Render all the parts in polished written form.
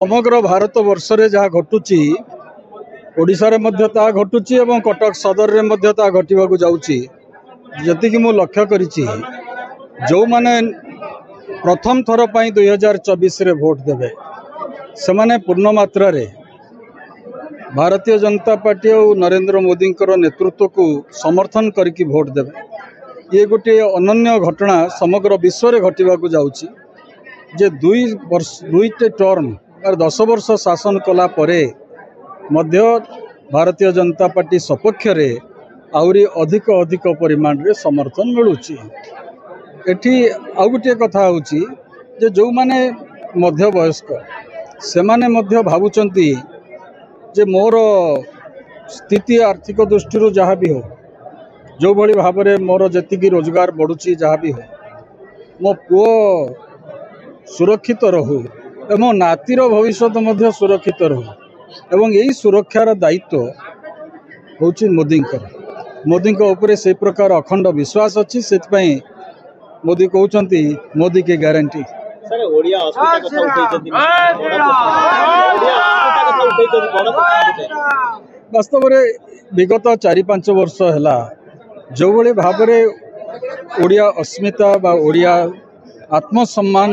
ସମଗ୍ର ଭାରତ ବର୍ଷରେ ଯାହା ଘଟୁଛି, ଓଡ଼ିଶାରେ ମଧ୍ୟ ତାହା ଘଟୁଛି ଏବଂ କଟକ ସଦରରେ ମଧ୍ୟ ତାହା ଘଟିବାକୁ ଯାଉଛି। ଯେତିକି ମୁଁ ଲକ୍ଷ୍ୟ କରିଛି, ଯେଉଁମାନେ ପ୍ରଥମ ଥର ପାଇଁ 2024ରେ ଭୋଟ ଦେବେ, ସେମାନେ ପୂର୍ଣ୍ଣ ମାତ୍ରାରେ ଭାରତୀୟ ଜନତା ପାର୍ଟି ଆଉ ନରେନ୍ଦ୍ର ମୋଦିଙ୍କର ନେତୃତ୍ୱକୁ ସମର୍ଥନ କରିକି ଭୋଟ ଦେବେ। ଇଏ ଗୋଟିଏ ଅନନ୍ୟ ଘଟଣା ସମଗ୍ର ବିଶ୍ୱରେ ଘଟିବାକୁ ଯାଉଛି ଯେ 2 ବର୍ଷ, 2ଟି ଟର୍ମ, 10 ବର୍ଷ ଶାସନ କଲା ପରେ ମଧ୍ୟ ଭାରତୀୟ ଜନତା ପାର୍ଟି ସପକ୍ଷରେ ଆହୁରି ଅଧିକ ଅଧିକ ପରିମାଣରେ ସମର୍ଥନ ମିଳୁଛି। ଏଠି ଆଉ ଗୋଟିଏ କଥା ହେଉଛି ଯେ ଯେଉଁମାନେ ମଧ୍ୟବୟସ୍କ, ସେମାନେ ମଧ୍ୟ ଭାବୁଛନ୍ତି ଯେ ମୋର ସ୍ଥିତି ଆର୍ଥିକ ଦୃଷ୍ଟିରୁ ଯାହା ବି ହେଉ, ଯେଉଁଭଳି ଭାବରେ ମୋର ଯେତିକି ରୋଜଗାର ବଢ଼ୁଛି ଯାହା ବି ହେଉ, ମୋ ପୁଅ ସୁରକ୍ଷିତ ରହୁ ଏବଂ ନାତିର ଭବିଷ୍ୟତ ମଧ୍ୟ ସୁରକ୍ଷିତ ରହୁ, ଏବଂ ଏଇ ସୁରକ୍ଷାର ଦାୟିତ୍ୱ ହେଉଛି ମୋଦିଙ୍କର। ମୋଦିଙ୍କ ଉପରେ ସେଇ ପ୍ରକାର ଅଖଣ୍ଡ ବିଶ୍ୱାସ ଅଛି, ସେଥିପାଇଁ ମୋଦି କହୁଛନ୍ତି ମୋଦି କି ଗ୍ୟାରେଣ୍ଟି। ବାସ୍ତବରେ ବିଗତ 4 5 ବର୍ଷ ହେଲା ଯେଉଁଭଳି ଭାବରେ ଓଡ଼ିଆ ଅସ୍ମିତା ବା ଓଡ଼ିଆ ଆତ୍ମସମ୍ମାନ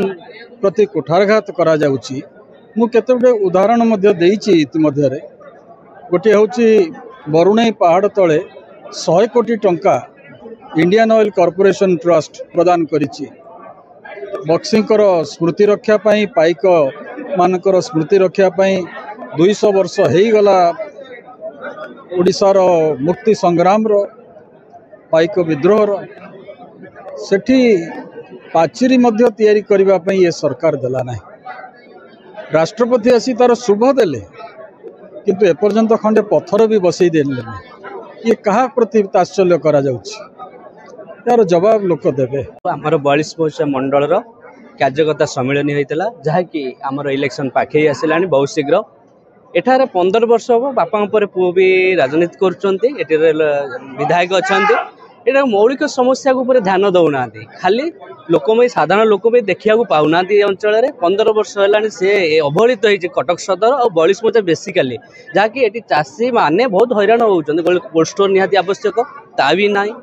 ପ୍ରତି କୁଠାରଘାତ କରାଯାଉଛି, ମୁଁ କେତେ ଗୁଡ଼ିଏ ଉଦାହରଣ ମଧ୍ୟ ଦେଇଛି ଇତିମଧ୍ୟରେ। ଗୋଟିଏ ହେଉଛି ବରୁଣେଇ ପାହାଡ଼ ତଳେ 100 କୋଟି ଟଙ୍କା ଇଣ୍ଡିଆନ୍ ଅଏଲ୍ କର୍ପୋରେସନ୍ ଟ୍ରଷ୍ଟ ପ୍ରଦାନ କରିଛି ବକ୍ସିଙ୍କର ସ୍ମୃତି ରକ୍ଷା ପାଇଁ, ପାଇକମାନଙ୍କର ସ୍ମୃତି ରକ୍ଷା ପାଇଁ। 200 ବର୍ଷ ହେଇଗଲା ଓଡ଼ିଶାର ମୁକ୍ତି ସଂଗ୍ରାମର, ପାଇକ ବିଦ୍ରୋହର, ସେଠି ପାଚେରୀ ମଧ୍ୟ ତିଆରି କରିବା ପାଇଁ ଏ ସରକାର ଦେଲା ନାହିଁ। ରାଷ୍ଟ୍ରପତି ଆସି ତାର ଶୁଭ ଦେଲେ, କିନ୍ତୁ ଏପର୍ଯ୍ୟନ୍ତ ଖଣ୍ଡେ ପଥର ବି ବସେଇ ଦେଲେନି। ଇଏ କାହା ପ୍ରତି ତାତ୍ସଲ୍ୟ କରାଯାଉଛି? ଏହାର ଜବାବ ଲୋକ ଦେବେ। ଆମର 42 ମୌଜା ମଣ୍ଡଳର କାର୍ଯ୍ୟକର୍ତ୍ତା ସମ୍ମିଳନୀ ହୋଇଥିଲା, ଯାହାକି ଆମର ଇଲେକ୍ସନ ପାଖେଇ ଆସିଲାଣି ବହୁତ ଶୀଘ୍ର। ଏଠାରେ 15 ବର୍ଷ ହେବ ବାପାଙ୍କ ପରେ ପୁଅ ବି ରାଜନୀତି କରୁଛନ୍ତି, ଏଠାରେ ବିଧାୟକ ଅଛନ୍ତି। ଏଇଟା ମୌଳିକ ସମସ୍ୟାକୁ ଉପରେ ଧ୍ୟାନ ଦେଉନାହାନ୍ତି, ଖାଲି ଲୋକମାନେ, ସାଧାରଣ ଲୋକ ବି ଦେଖିବାକୁ ପାଉନାହାନ୍ତି ଏ ଅଞ୍ଚଳରେ। 15 ବର୍ଷ ହେଲାଣି ସେ ଅବହେଳିତ ହେଇଛି କଟକ ସଦର ଆଉ ବଳିଶ ମୌଜା ବେସିକାଲି, ଯାହାକି ଏଠି ଚାଷୀମାନେ ବହୁତ ହଇରାଣ ହେଉଛନ୍ତି। କୋଲ୍ଡ ଷ୍ଟୋର ନିହାତି ଆବଶ୍ୟକ, ତା ବି ନାହିଁ।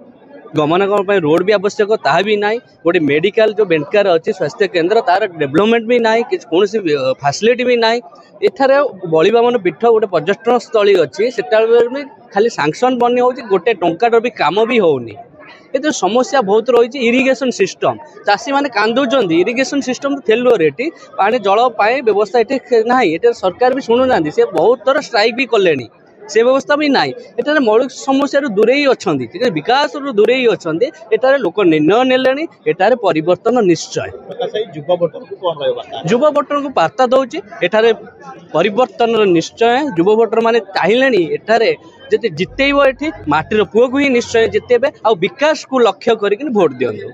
ଗମନାଗମନ ପାଇଁ ରୋଡ଼ ବି ଆବଶ୍ୟକ, ତାହା ବି ନାହିଁ। ଗୋଟେ ମେଡ଼ିକାଲ ଯେଉଁ ବେଣ୍ଟକାର ଅଛି ସ୍ୱାସ୍ଥ୍ୟ କେନ୍ଦ୍ର, ତାର ଡେଭଲପମେଣ୍ଟ ବି ନାହିଁ, କିଛି କୌଣସି ଫାସିଲିଟି ବି ନାହିଁ। ଏଠାରେ ବଳିବାମନ ପୀଠ ଗୋଟେ ପର୍ଯ୍ୟଟନ ସ୍ଥଳୀ ଅଛି, ସେତେବେଳେ ବି ଖାଲି ସାଙ୍କସନ୍ ବନି ହେଉଛି, ଗୋଟେ ଟଙ୍କାଟାର ବି କାମ ବି ହେଉନି। ଏଥିରେ ସମସ୍ୟା ବହୁତ ରହିଛି। ଇରିଗେସନ୍ ସିଷ୍ଟମ୍, ଚାଷୀମାନେ କାନ୍ଦୁଛନ୍ତି, ଇରିଗେସନ୍ ସିଷ୍ଟମ୍ ଫେଲୁଅର, ଏଠି ପାଣି ଜଳ ପାଇଁ ବ୍ୟବସ୍ଥା ଏଠି ନାହିଁ। ଏଠାରେ ସରକାର ବି ଶୁଣୁନାହାନ୍ତି, ସେ ବହୁତ ଥର ଷ୍ଟ୍ରାଇକ୍ ବି କଲେଣି, ସେ ବ୍ୟବସ୍ଥା ବି ନାହିଁ। ଏଠାରେ ମୌଳିକ ସମସ୍ୟାରୁ ଦୂରେଇ ଅଛନ୍ତି, ଟିକେ ବିକାଶରୁ ଦୂରେଇ ଅଛନ୍ତି। ଏଠାରେ ଲୋକ ନିର୍ଣ୍ଣୟ ନେଲେଣି, ଏଠାରେ ପରିବର୍ତ୍ତନ ନିଶ୍ଚୟ। ଯୁବ ଭୋଟରଙ୍କୁ ବାର୍ତ୍ତା ଦେଉଛି, ଏଠାରେ ପରିବର୍ତ୍ତନର ନିଶ୍ଚୟ। ଯୁବ ଭୋଟର ମାନେ ଚାହିଁଲେଣି ଏଠାରେ ଯଦି ଜିତେଇବ, ଏଠି ମାଟିର ପୁଅକୁ ହିଁ ନିଶ୍ଚୟ ଜିତେଇବେ, ଆଉ ବିକାଶକୁ ଲକ୍ଷ୍ୟ କରିକି ଭୋଟ ଦିଅନ୍ତୁ।